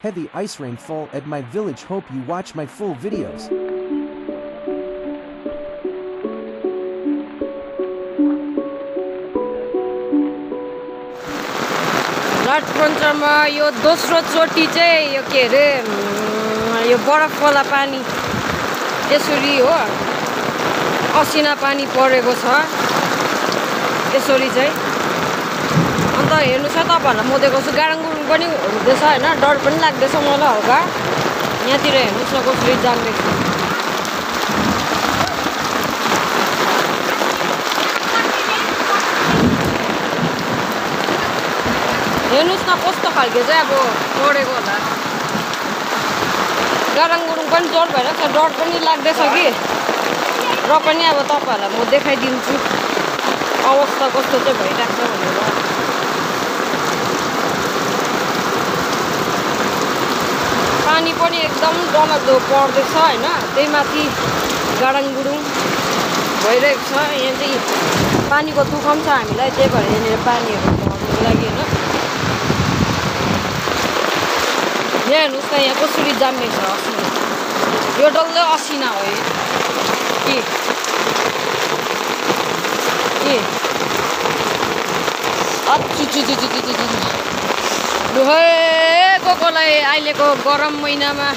heavy ice rainfall at my village. Hope you watch my full videos. लाटपन्चरमा यो दोस्रो चोटि चाहिँ यो के अरे यो बरफ वाला पानी यसरी हो असिना पानी परेको छ यसरी चाहिँ अन्त हेर्नु छ तपाईहरुलाई म देखाउँछु गाडाङगुडुङ पनि हुँदैछ हैन डर पनि लाग्दैछ मलाई हल्का यहाँतिर हेर्नुस् न कसरी जाम्दैछ हेर्नुस् न कस्तो खालके चाहिँ अब परेको होला गाडाङगुडुङ पनि जोर भइरहेको छ डर पनि लाग्दैछ कि र पनि अब तपाईहरुलाई म देखाइदिन्छु अवस्था कस्तो चाहिँ भइरहेको छ भनेर पानी पनि एकदम डरलाग्दो पर्दैछ हैन त्यही माथि गाडाङगुडुङ भइरहेको छ यहाँ चाहिँ पानीको दुःख पनि छ हामीलाई त्यही भएर यहाँनिर पानीहरू भर्नुको लागि हैन यहाँ हेर्नुस् न यहाँ कसरी जाम्दैछ असिना यो डल्लै असिना हो के कोलाई अहिलेको गरम महिनामा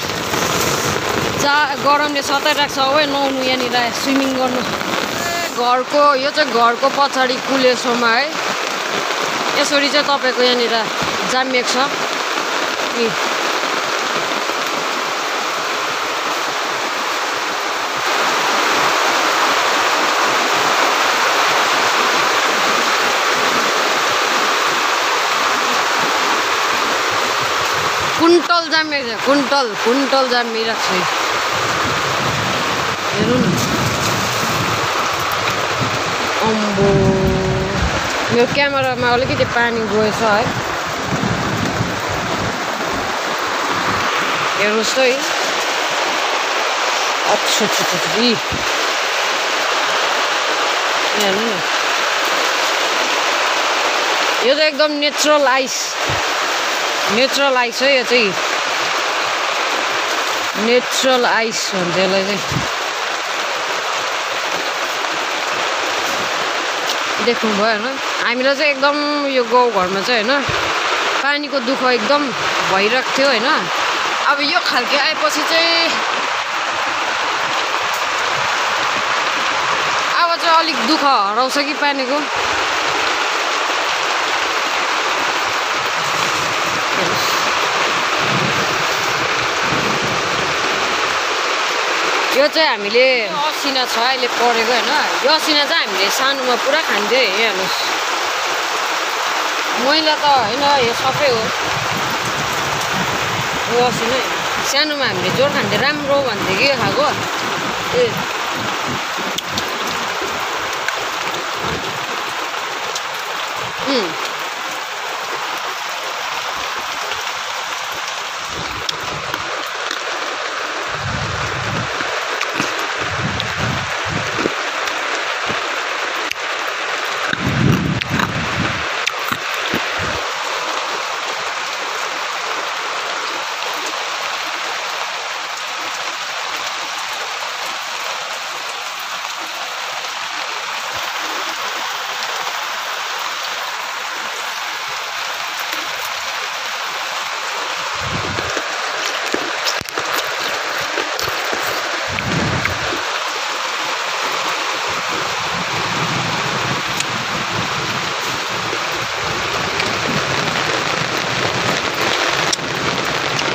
गरमले सताइरहेको छ हो नुहाउनु यहाँनिर स्विमिङ गर्नु घरको यो चाहिँ घरको पछाडि कुलेसोमा है यसरी चाहिँ तपाईको यहाँनिर जामिएको छ कुन्टल जामिएको छ कुन्टल जामिरहेको छ हेर्नु न अम्बो मेरो क्यामेरामा अलिकति पानी गएछ है हेर्नुहोस् त है अच्छा हेर्नु न यो चाहिँ एकदम नेचुरल आइस है यो चाहिँ नेचुरल आइस भन्छ यसलाई चाहिँ देख्नुभयो होइन हामीलाई चाहिँ एकदम यो गाउँघरमा चाहिँ होइन पानीको दुःख एकदम भइरहेको थियो होइन अब यो खालके आएपछि चाहिँ अब चाहिँ अलिक दुःख हराउँछ कि पानीको यो चाहिँ हामीले असिना छ अहिले परेको होइन यो असिना चाहिँ हामीले सानोमा पुरा खान्थ्यो हेर्नुहोस् मैला त होइन यो सबै हो यो असिना सानोमा हामीले जोर खान्थ्यो राम्रो भन्थ्यो कि खाएको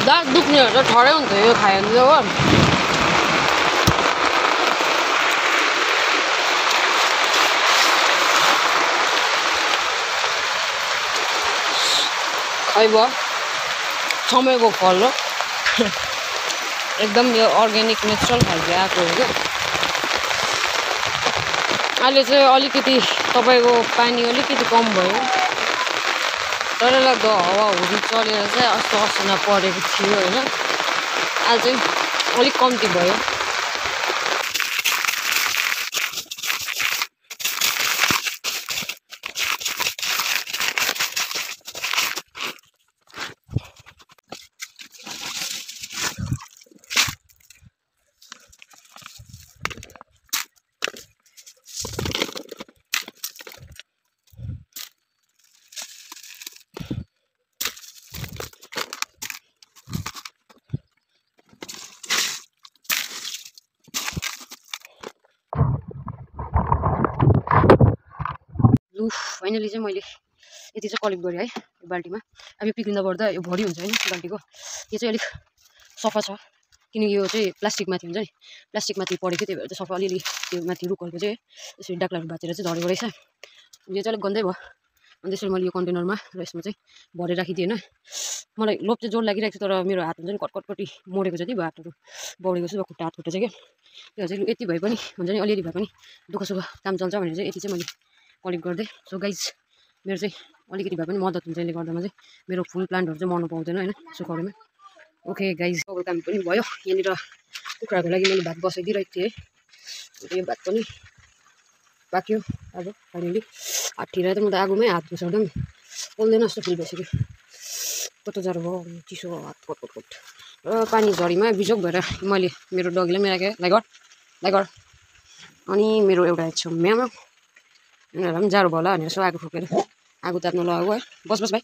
दाँत दुख्नेहरू त ठरै हुन्छ यो खायो भने हो खै भयो समयको फल हो एकदम यो अर्ग्यानिक नेचुरल खालको आएको हो क्या अहिले चाहिँ अलिकति तपाईँको पानी अलिकति कम भयो डर लाग्दो हावाहुरी चलेर चाहिँ यस्तो असिना परेको थियो होइन आज चाहिँ अलिक कम्ती भयो फाइनली चाहिँ मैले यति चाहिँ कलेक्ट गरेँ है यो बाल्टीमा। अब यो पिग्लिँदा पर्दा यो भरि हुन्छ होइन बाल्टीको। यो चाहिँ अलिक सफा छ किनकि यो चाहिँ प्लास्टिकमाथि हुन्छ नि, प्लास्टिकमाथि परेको थियो, त्यही भएर चाहिँ सफा अलिअलि त्यो माथि रुखहरूको चाहिँ यसरी डाक्लाहरू बाँचेर चाहिँ झरेको रहेछ। यो चाहिँ अलिक गन्दै भयो। अनि त्यसरी मैले यो कन्टेनरमा र यसमा चाहिँ भरेर राखिदिएँ होइन। मलाई लोभ चाहिँ जोड लागिरहेको छ तर मेरो हात हुन्छ नि कटकटपट्टि मोडेको छ कि हातहरू बौडेको छु खुट्टा हात खुट्टा चाहिँ क्या। त्यो चाहिँ यति भए पनि हुन्छ नि अलिअलि भए पनि दुःख सुख काम चल्छ भनेर चाहिँ यति चाहिँ मैले कलेक्ट गरिदिएँ। सो गाइज मेरो चाहिँ अलिकति भए पनि मद्दत हुन्छ यसले गर्दामा चाहिँ मेरो फुल प्लान्टहरू चाहिँ मर्नु पाउँदैन होइन सुकाउनेमा। ओके गाइज अब काम पनि भयो। यहाँनिर कुखुराको लागि मैले भात बसाइदिइरहेको थिएँ है। यो भात पनि पाक्यो अब फाइनली। हाततिर त म त आगोमै हात घुसाउँदा पनि पोल्दैन जस्तो फिल भइसक्यो। कस्तो जाडो भयो चिसो हात कोट र पानी झरीमा बिजोग भएर मैले मेरो डगीलाई पनि राखेँ लाइगर। अनि मेरो एउटा छ म्याम उनीहरूलाई पनि जाडो भयो होला भनेर यसो आगो फुकेर आगो ताप्नु लगाएको है। बस भाइ।